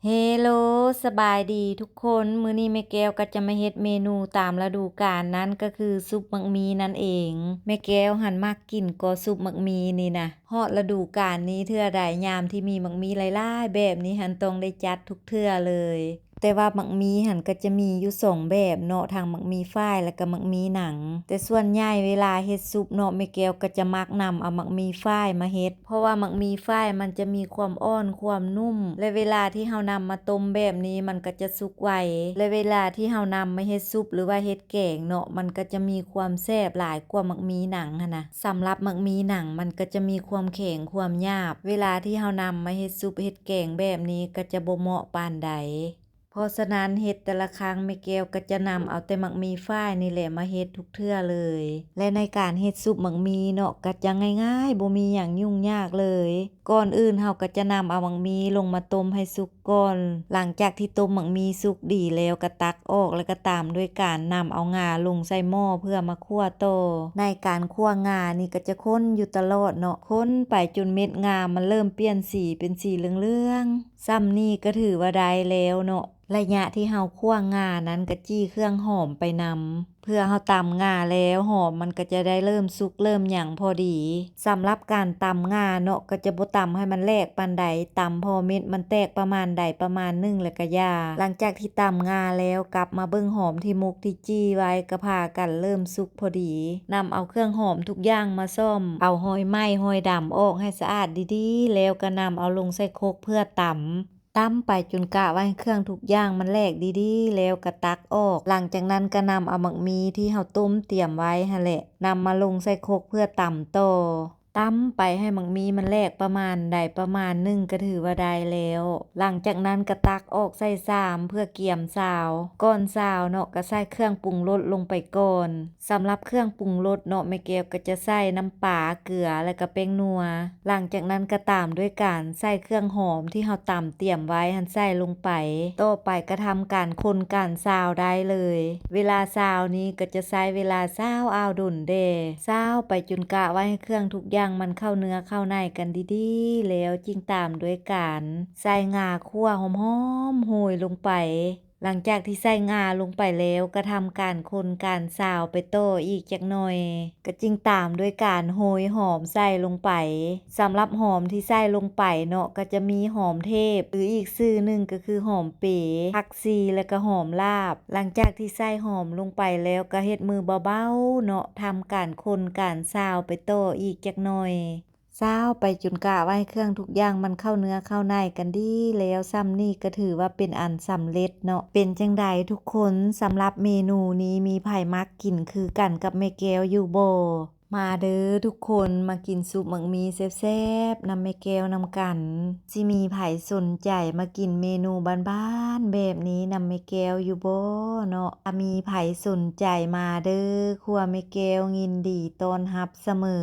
ເຮໂລ ສະບາຍດີທຸກຄົນ. ມື້ນີ້ແມ່ແກ້ວກໍຈະມາເຮັດເມນູຕາມລະດູການ, ນັ້ນກໍຄືຊຸບໝາກມີ່ນັ້ນເອງ. ແມ່ແກ້ວຫັ້ນມັກກິນກໍຊຸບໝາກມີ່ນີ້ນະ. ຮອດລະດູການນີ້ເທື່ອໃດ, ຍາມທີ່ມີໝາກມີ່ຫຼາຍໆແບບນີ້ຫັ້ນ ຕ້ອງໄດ້ຈັດທຸກເທື່ອເລີຍ. ແຕ່ວ່າໝາກມີ່ຫັ້ນກໍຈະມີຢູ່ສອງແບບເນາະ, ທັງໝາກມີ່ຝ້າຍ ແລະກໍໝາກມີ່ໜັງ. ແຕ່ສ່ວນໃຫຍ່ເວລາເຮັດຊຸບເນາະ, ແມ່ແກ້ວກໍຈະມັກນຳເອົາໝາກມີ່ຝ້າຍມາເຮັດ. ເພາະວ່າໝາກມີ່ຝ້າຍມັນຈະມີຄວາມອ່ອນຄວາມນຸ້ມ ແລະເວລາທີ່ເຮົານຳມາຕົ້ມແບບນີ້ມັນກໍຈະສຸກໄວ ແລະເວລາທີ່ເຮົານຳມາເຮັດຊຸບ ຫຼືວ່າເຮັດແກງເນາະ ມັນກໍຈະມີຄວາມແຊບຫຼາຍກວ່າໝາກມີ່ໜັງຫັ້ນນະ. ສຳລັບໝາກມີ່ໜັງມັນກໍຈະມີຄວາມແຂງຄວາມຫຍາບ ເວລາທີ່ເຮົານຳມາເຮັດຊຸບເຮັດແກງແບບນີ້ກໍຈະບໍ່ເໝາະປານໃດ. ເພາະສະນັ້ນເຮັດແຕ່ລະຄັ້ງແມ່ແກ້ວກໍຈະນຳເອົາແຕ່ໝາກມີ່ຝ້າຍນີ້ແຫຼະມາເຮັດທຸກເທື່ອເລີຍ. ແລະໃນການເຮັດຊຸບໝາກມີ່ເນາະ ກໍຈະງ່າຍໆ ບໍ່ມີຫຍັງຫຍຸ້ງຍາກເລີຍ. ກ່ອນອື່ນເຮົາກໍຈະນຳເອົາໝາກມີ່ລົງມາຕົ້ມໃຫ້ສຸກກ່ອນ. ຫຼັງຈາກທີ່ຕົ້ມໝາກມີ່ສຸກດີແລ້ວ ກໍຕັກອອກ ແລະກໍຕາມດ້ວຍການນຳເອົາງາລົງໃສ່ໝໍ້ເພື່ອມາຂົ້ວຕໍ່. ໃນການຂົ້ວງານີ້ກໍຈະຄົນຢູ່ຕະຫຼອດເນາະ, ຄົນໄປຈົນເມັດງາມັນເລີ່ມປ່ຽນສີເປັນສີເຫຼືອງໆ. ສ່ຳນີ້ກໍຖືວ່າໄດ້ແລ້ວເນາະ. ໄລຍະທີ່ເຮົາຂົ້ວງານັ້ນກໍຈີ່ເຄື່ອງຫອມໄປນຳ ເພື່ອເຮົາຕຳງາແລ້ວ ຫອມມັນກໍຈະໄດ້ເລີ່ມສຸກເລີ່ມຫຍັງພໍດີ. ສຳລັບການຕຳງາເນາະ ກໍຈະບໍ່ຕຳໃຫ້ມັນແຫຼກປານໃດ, ຕຳພໍເມັດມັນແຕກປະມານໃດປະມານໜຶ່ງແລ້ວກໍຢ່າ. ຫຼັງຈາກທີ່ຕຳງາແລ້ວ ກັບມາເບິ່ງຫອມທີ່ໝົກທີ່ຈີ່ໄວ້ກໍພາກັນເລີ່ມສຸກພໍດີ. ນຳເອົາເຄື່ອງຫອມທຸກຢ່າງມາສ້ອມ, ເອົາຫອຍໄມ້ຫອຍດຳອອກໃຫ້ສະອາດດີໆ ແລ້ວກໍນຳເອົາລົງໃສ່ຄົກເພື່ອຕຳ. ຕຳໄປຈົນກະວ່າໃຫ້ເຄື່ອງທຸກຢ່າງມັນແຫຼກດີໆ ແລ້ວກໍຕັກອອກ. ຫຼັງຈາກນັ້ນກໍນຳເອົາໝາກມີ່ທີ່ເຮົາຕົ້ມຕຽມໄວ້ຫັ້ນແຫຼະ ນຳມາລົງໃສ່ຄົກເພື່ອຕຳຕໍ່. ຕຳໄປໃຫ້ໝາກມີ່ມັນແຫຼກປະມານໃດປະມານໜຶ່ງກໍຖືວ່າໄດ້ແລ້ວ. ຫຼັງຈາກນັ້ນກໍຕັກອອກໃສ່ຊາມເພື່ອກຽມຊາວ. ກ່ອນຊາວເນາະ ກໍໃສ່ເຄື່ອງປຸງລົດລົງໄປກ່ອນ. ສຳລັບເຄື່ອງປຸງລົດເນາະ ແມ່ແກ້ວກໍຈະໃສ່ນ້ຳປາ, ເກືອ ແລະກະແປ້ງນົວ. ຫຼັງຈາກນັ້ນກໍຕາມດ້ວຍການໃສ່ເຄື່ອງຫອມທີ່ເຮົາຕຳຕຽມໄວ້ຫັ້ນໃສ່ລົງໄປ. ຕໍ່ໄປກໍທຳການຄົນການຊາວໄດ້ເລີຍ. ເວລາຊາວນີ້ກໍຈະໃຊ້ເວລາຊາວອາວດົນແດ່. ຊາວໄປຈົນກະວ່າໃຫ້ເຄື່ອງທຸກຢ່າງມັນເຂົ້າເນື້ອເຂົ້າໃນກັນດີໆ ແລ້ວຈຶ່ງຕາມດ້ວຍການໃສ່ງາຂົ້ວຫອມໆໂຮຍລົງໄປ. ຫຼັງຈາກທີ່ໃສ່ງາລົງໄປແລ້ວ ກໍທຳການຄົນການຊາວໄປຕໍ່ອີກຈັກໜ່ອຍ, ກໍຈຶ່ງຕາມດ້ວຍການໂຮຍຫອມໃສ່ລົງໄປ. ສຳລັບຫອມທີ່ໃສ່ລົງໄປເນາະ ກໍຈະມີຫອມເທບ ຫຼືອີກຊື່ໜຶ່ງກໍຄືຫອມເປ, ຜັກຊີ ແລະກະຫອມລາບ. ຫຼັງຈາກທີ່ໃສ່ຫອມລົງໄປແລ້ວ ກໍເຮັດມືເບົາໆເນາະ, ທຳການຄົນການຊາວໄປຕໍ່ອີກຈັກໜ່ອຍ. ຊາວໄປຈົນກະວ່າໃຫ້ເຄື່ອງທຸກຢ່າງມັນເຂົ້າເນື້ອເຂົ້າໃນກັນດີແລ້ວ, ສ່ຳນີ້ກໍຖືວ່າເປັນອັນສຳເລັດເນາະ. ເປັນຈັ່ງໃດທຸກຄົນ? ສຳລັບເມນູນີ້ມີໃຜມັກກິນຄືກັນກັບແມ່ແກ້ວຢູ່ບໍ່? ມາເດີທຸກຄົນ, ມາກິນຊຸບໝາກມີ່ແຊບໆນຳແມ່ແກ້ວນຳກັນ. ຊິມີໃຜສົນໃຈມາກິນເມນູບ້ານໆແບບນີ້ນຳແມ່ແກ້ວຢູ່ບໍ່ເນາະ? ຖ້າມີໃຜສົນໃຈມາເດີ, ຄົວແມ່ແກ້ວຍິນດີຕ້ອນຮັບສະເໝີ.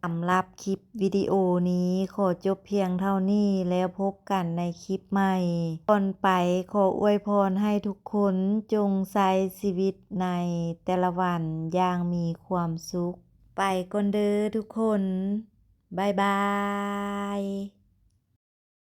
ສຳລັບຄລິບ ວິດີໂອນີ້ຂໍຈົບພຽງເທົ່ານີ້ ແລ້ວພົບກັນໃນຄລິບໃໝ່. ກ່ອນໄປ ຂໍອວຍພອນໃຫ້ທຸກຄົນຈົ່ງໃຊ້ຊີວິດໃນແຕ່ລະວັນຢ່າງມີຄວາມສຸກ. ໄປກ່ອນເດີທຸກຄົນ. ບາຍບາຍ.